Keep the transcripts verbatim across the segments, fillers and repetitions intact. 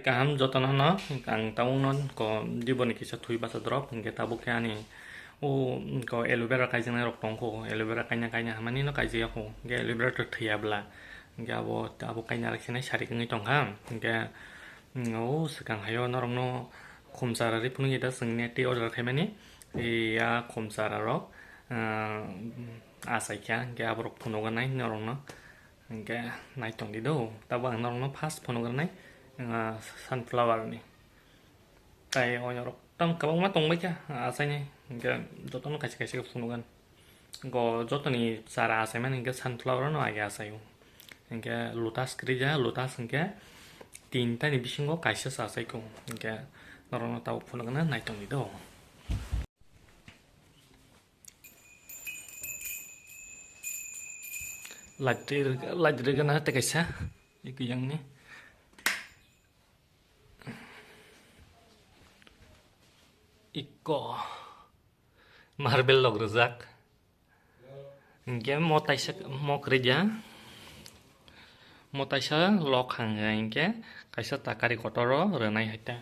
Kaham jotono no, ang tabukno ko diboni kisa thwi bacha drop, hwnkhe tabuk khe ani o ko aloe vera kaijaknai rok tongkho, aloe vera kaina kaina hamani no kaijaya kho, hwnkhe aloe vera to thwiya bwla, hwnkhe abo, abo kaina rok sinai sarik wngwi tongkha, hwnkhe, mm, o swkang haio norokno khumchara ri phunukya da chwngni tei order khaimani, ya khumchara rok, ah, achaikha, hwnkhe aborok phunuknai norokno. Hwnkhe naitong di do, tabuk ang norokno first phunuknai, ah, sunflower ni. Tai oinorok tamo kwbangma tongbaikha, achaini, hwnkhe jotono kaisa kaisa khe phunukgwn. Go jotoni chara achaimani hwnkhe sunflower no age achaio. Hwnkhe lotus kwrwija, lotus hwnkhe tinta ni bisingo kaisa se achaikho. Hwnkhe norokno tabuk phunukgwna naitong di do. Light ri-, light rigana tei kaisa, iko yang ni. Iko marble log rijak. Hwnkhe mo taisa, mo kwrwija. Mo taisa lok hang hwnkhe kaisa takari kotor o rwnai hai ta.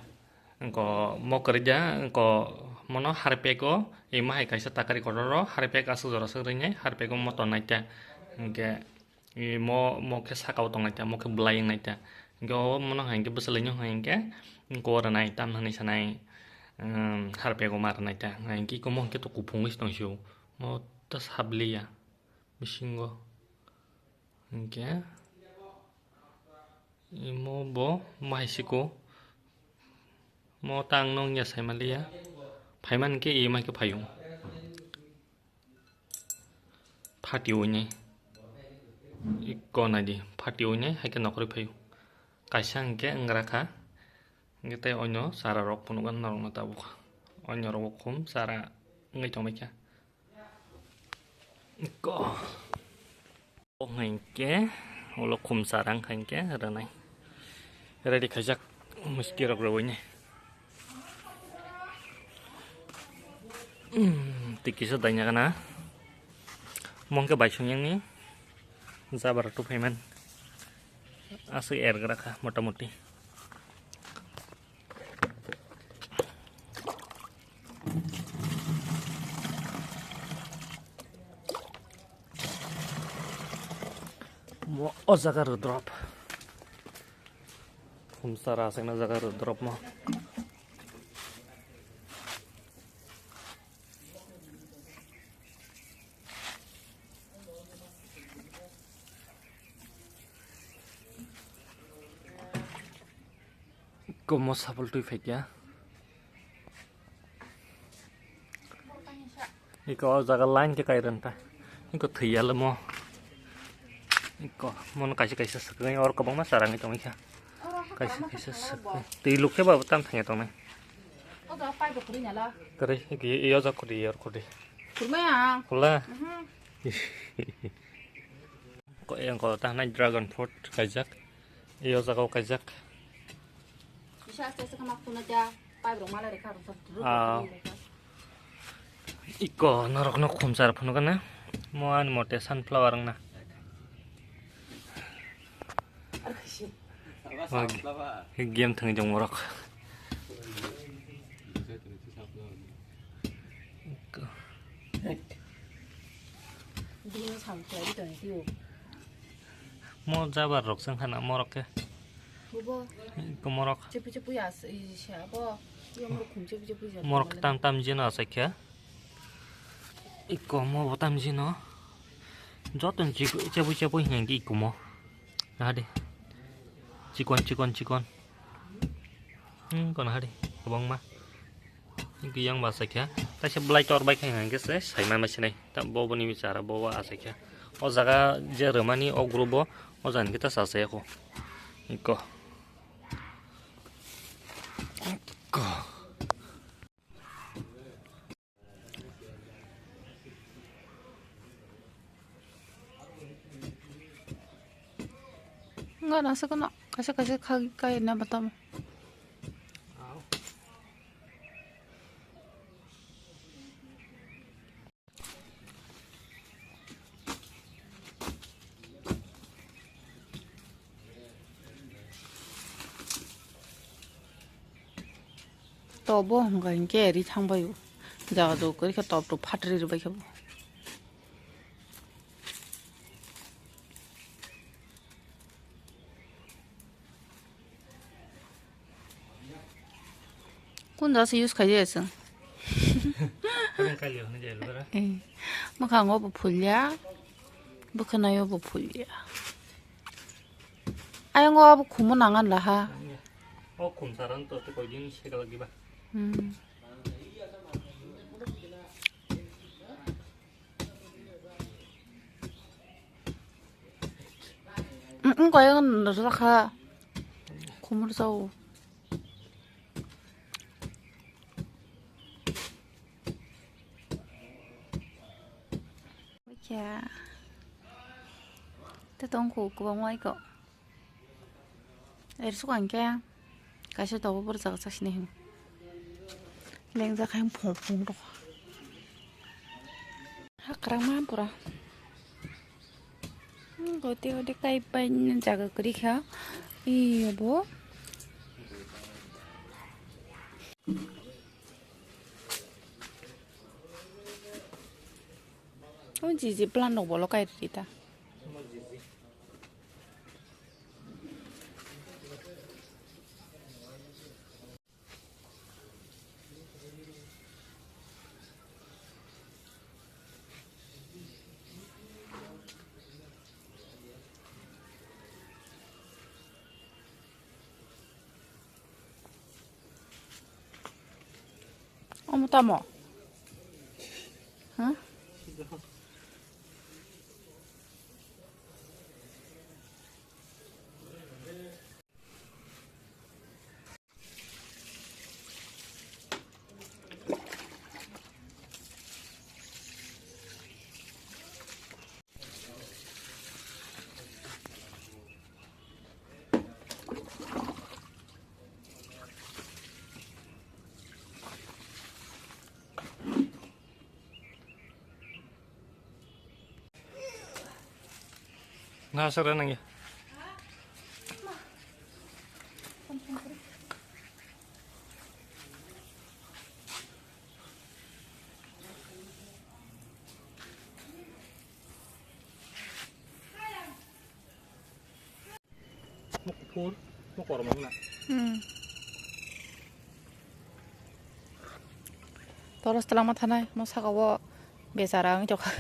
Wngko mo kwrwija, wngko mono harpego, imo hai kaisa takari kotor o harpek aswk jora swk rwnai, harpego mo tongnai ta. Hwnkhe, imo, mo khe saka o tongnai ta, mo khe bwlai wngnai ta. Hwnkhe o mono hai khe bwswlwino hai khe wngko rwnai, tamni hwnwi sanai, um, harpego ma rwnai ta. Hwnkhe iko mo hwnkhe to kuphungwi se tong sio, mo ta sabliya bisingo. Hwnkhe imo bo maisiko mo tang nong ya sai maliya. Phaimani khe imo khe phaio. Phati wngnai. Iko nai di, phati wngnai hai khe nokhorwi phaio. Kaisa hwnkhe wng ra kha. Hwnkhe tei onyo chara rok phunukgwno norokno tabuk. Onyo rok bo khum chara wngwi tongbai kha. Ko. O hwnkhe ulo khum chara wngkha hwnkhe rwnai. Ready khaijak muski rok rwui ni. Twi kisa daina gana. Mo hwnkhe baisong yang ni jabra tuphaiman. Aswk ergra kha mota moti. Mo o jaga rwdrop. Khumsa rasakna jaga rwdrop mo. Komo sapul twi phaikya. Iko o jaga line khe kairan ta. Iko thwiya le mo. Iko mono kaisa kaisa swkang or kwbangma charangwi tongwi kha. Kaisa kaisa swkang. Twi lukhe ba tam thangya tongnai. Kare iko iyo jak khudi yor khudi. Khula. Ko, yang ko ta nai dragon fruit kaijak. Iyo jaga o kaijak. Bisa aste aste kama kuna ja, pipe rok mala rekha rok. Ah. Iko norok no khumsar phunukana. Mo ani mote sunflower wngna. Game thang jong morok. Bini sam khlai tong tio. Mo jabar rok seng khana morok khe. Bobo. Ko morok. Chepu chepu ya se bo. Yo morok khum chepu chepu ya. Morok tam tam jino asai khe. Iko mo bo tam jino. Joton chepu chepu hinang di iko mo. Nahadi. Chikon, chikon, chikon. Hmm, kono hari, kwbangma. Yang ba sakya. Taisa belai tor bai khai hang khe se, saima ma sinai. Ta bo boni bichara, bo ba asakya. O jaga je rwmani, o group bo, o jani kita sa saya ko. Iko. Iko. Nga nasa kono kaisa kaisa kha kai na batam. Tobo hwnka hinkhe ri thangbaio. Jaga jaga kwrwi khe top rok phatri rwbaikha bo. Kun jasa use khaijaya chwng? Kwrwng kailio hwnwi jai lubera. Eh, mwkhango bo phulya, bwkhwnaio bo phulya. Ayang o abo khumo nangan laha. O khum saran to te koi din se galak diba. Hmm. Mm, mm, koi ang rakha. Khumur sao. Kya. Te tong khu kwbangma iko. Er suka hingke kaisa tobo borok jaga chasini hwn. Lengjak hai phung phung rok. Hakrang ma pura. Hmm, goti goti kai pai jaga kwrwi kha. Iyo bo. O jiji plant rok bolo kai rita. Omo tamo? Ha? Na sara nang ya. Mo kuphur, mo kormo wngna. Hmm. Toros twlangma thanai, mo saka o bechara wng tokha.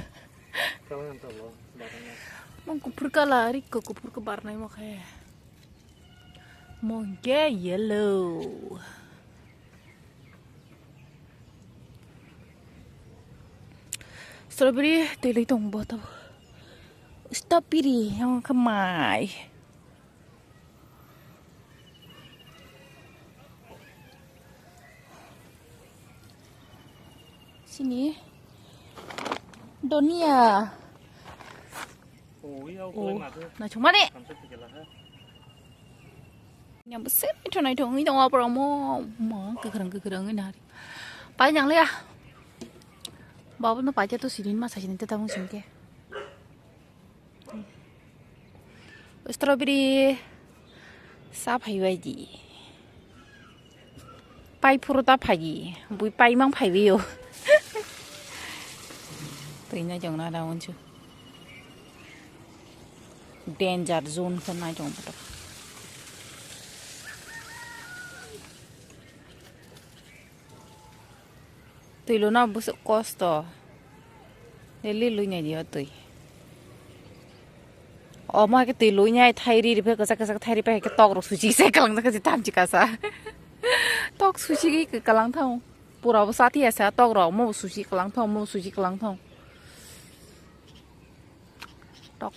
Twlangma tolo, barangma. Mo kuphur kala, rikko kuphur ko barnai mo khe. Mo hingke yellow. Strawberry twi tong bo to. Strawberry yang khe mai. Sini donia. Oh, naithok mani. Yang besar naithok naithok wngwi tongo borok mo, mo kwkhwrang kwkhwrang wngwi nari. Pai nang liya. Babu no pai to sini ma sasini te tabung sini ke. Strawberry sa phaibai di. Pai phuru ta phai di. Bui pai mang phaibai o. Twi na jong na da unchu. Danger zone khe nai jong boto. Twi luna bwswk kosto. Daily lui nai di o twi. Omo hai khe twi lui nai thai ri ri phe kwchak kwchak thai ri phe hai khe tok rok suchi se kwlang jak khe thamchi kasa. Tok suchi gwi kwlang thang. Pura bo sa thiya sa tok rok mo bo suchi kwlang thang mo bo suchi kwlang thang. Tok.